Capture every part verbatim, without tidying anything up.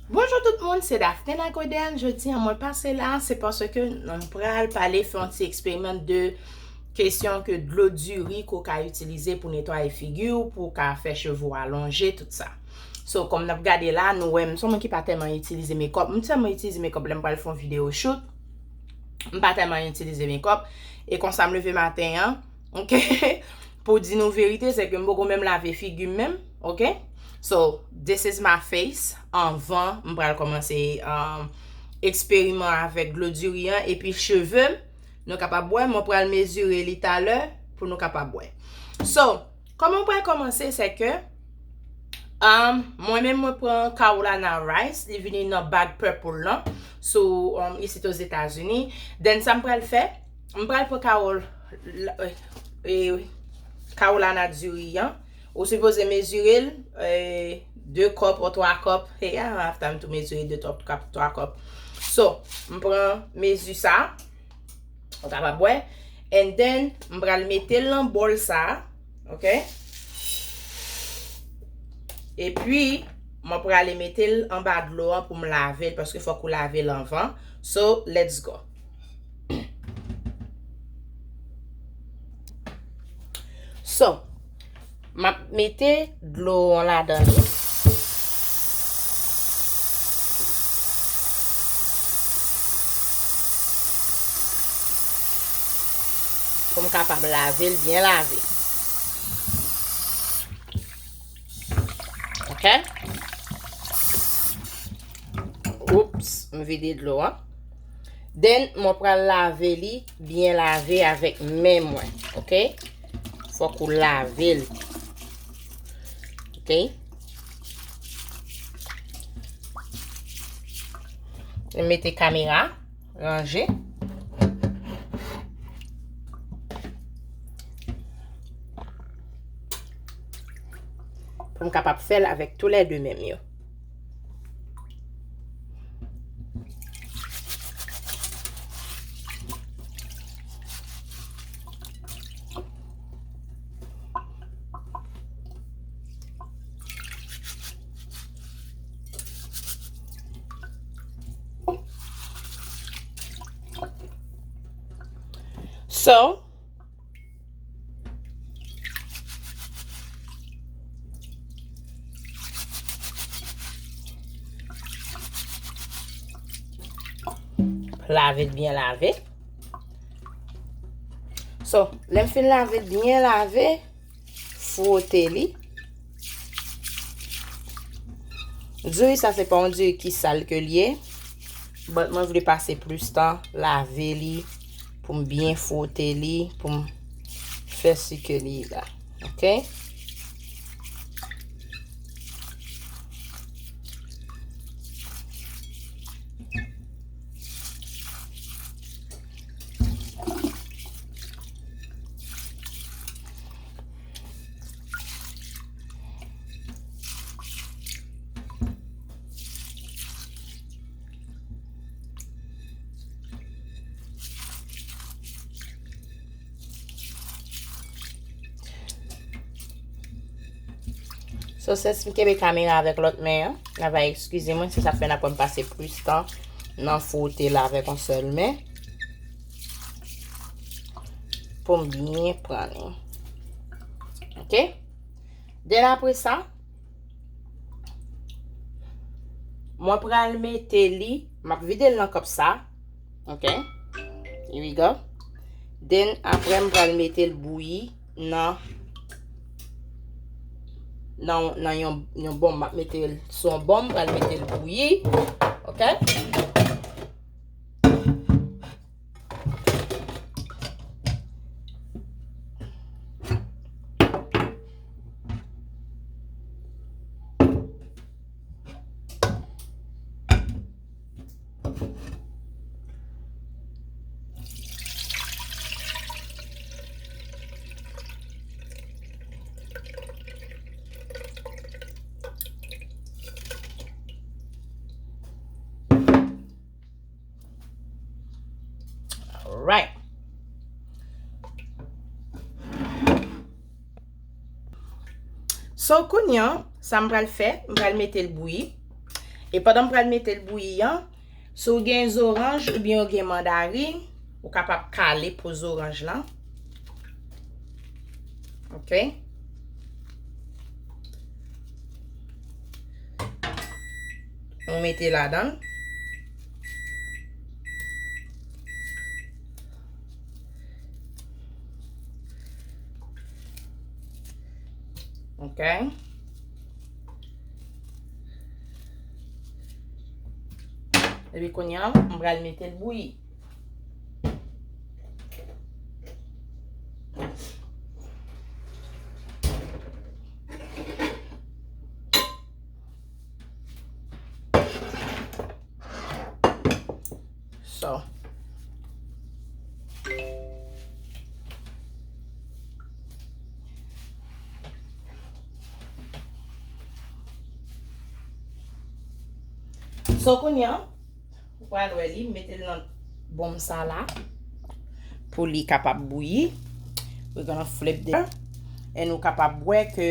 Bonjou tout moun, se Daphne Lagodèl. Jodi a mwen pase la, se paske nou pral pale, fè yon ti eksperiment de kesyon ke dlo diri ke w ka itilize pou netwaye figi w, pou w ka fè cheve w alonje, tout sa. So, kòm n ap gade la, nou wè m se yon moun ki pa tèlman itilize makeup. M tèlman itilize makeup lè m pral fè yon video shoot. M pa tèlman itilize makeup. E konsa m leve maten an, ok? Pou di nou verite, se ke m poko menm lave figi m menm, ok? So, this is my face anvan m pral kòmanse, um, eksperiment avèk dlo diri an, epi cheve m, nou kapab wè, mwen pral mezire li talè pou nou kapab wè. So, kòman mwen pral kòmanse, se ke, um, mwen menm mwen pran Carolina Rice, li vini nan bag purple lan, sou, um, isit Ozetazini. Then sa m pral fè, m pral pran Carol, eh, eh, Carolina diri an. Ou sipoze mezire l, eh, de cup ou twa cup. Hey, I don't have time to mezire de cup, cup, twa cup. So, m pran mezi sa. Ou kapab wè. And then, m pral mete l nan bòl sa. Ok? Epi, mwen prale mete l anba dlo an pou m lave l, paske fòk ou lave l anvan. So, let's go. So, m ap mete dlo an ladan li. Pou m kapab lave l byen lave. Ok? Oups, m vide dlo an. Then, mwen pral lave li byen lave avèk men mwen, ok? Fòk ou lave l. Ok? M mete kamera, ranje. Pou m kapab fè l avèk toulède men m yo. So, lave l byen lave. So, lè m fin lave l byen lave, fwote li. Diri sa se pa yon diri ki sal ke l ye, but mwen vle pase plis tan lave li pou m byen fwote li, pou m fè si ke li la. Ok? So, sens m kenbe kamera avèk lòt men an, n a va eskize mwen, se sa k fè n ap wè m pase plis tan nan fwote l avèk yon sèl men. Pou m byen pran li. Ok? Then apre sa, mwen pral mete li, m ap vide l nan kòp sa. Ok? Here we go. Then apre m pral mete l bouyi nan, nan, nan yon, yon bonm. M ap mete l sou yon bonm, m pral mete l bouyi. Ok? Alright. So, kounye a, sa m pral fè, m pral mete l bouyi. E pandan m pral mete l bouyi an, si w gen zoranj oubyen w gen mandarin, ou kapab kale po zoranj lan. Ok. Ou mete ladan l. Ok. Epi kounye a, m pral mete l bouyi. So. So, kounye a, ou pral wè li, mete l nan bonm sa la pou li kapab bouyi. We're gonna flip there. And ou kapab wè ke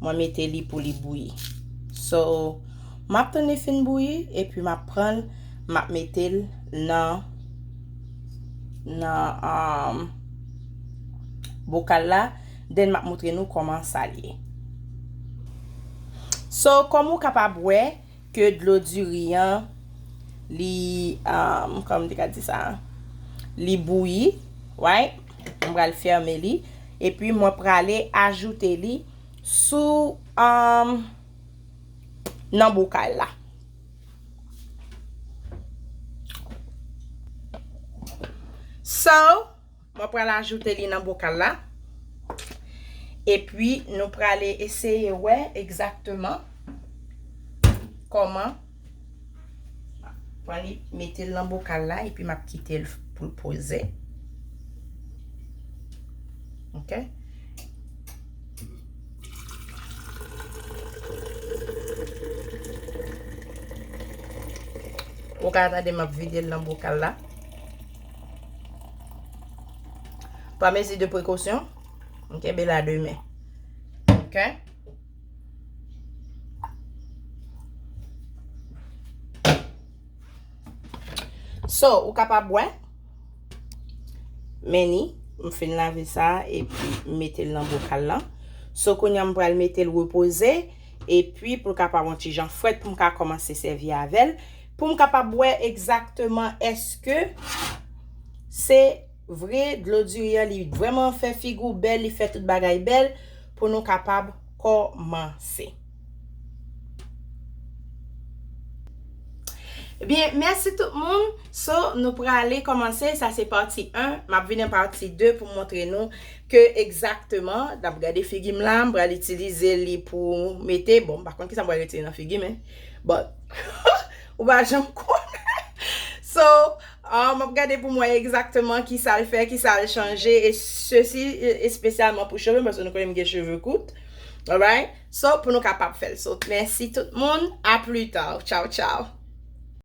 mwen mete li pou li bouyi. So, m ap tann li fin bouyi, epi m ap pran l, m ap mete l nan, nan, um, bokal la. Then, m ap montre nou kòman sa l ye. So, kòm ou kapab wè, ke dlo diri an, li, um, kòman m te ka di sa? Li bouyi, right? M pral fèmen li. Epi mwen prale ajoute li sou, um, nan bokal la. So, mwen pral ajoute li nan bokal la. Epi, nou prale eseye wè egzakteman kòman. Pran li, mete l nan bokal la, epi m ap kite l pou l poze. Ok? Ou ka tande m ap vide l nan bokal la. Pa mezi de prekosyon, m kenbe la de men. Ok? So, ou kapab wè. Men ni, m fin lave sa, epi m mete l nan bokal lan. So, kounye a m pral mete l repoze, epi pou l kapab yon ti jan frèt, pou m ka kòmanse sèvi avè l, pou m kapab wè egzakteman èske se vre, dlo diri an, li vrèman fè figi w bèl, li fè tout bagay bèl, pou nou kapab kòmanse. Ebyen, mèsi tout moun. So, nou prale kòmanse. Sa se pati en. M ap vin nan pati de pou m montre nou ke egzakteman, n ap gade figi m la, m pral itilize li pou mete, bon, m pa konn kisa m pral retire nan figi m, men, but, ou pa janm konnen. So, ah, m ap gade pou m wè egzakteman kisa l fè, kisa l chanje, e sesi, e, espesyalman pou cheve, paske nou konnen m gen cheve kout. Alright? So, pou nou kapab fè l. So, mèsi tout moun. A pli ta. Tchaw, tchaw.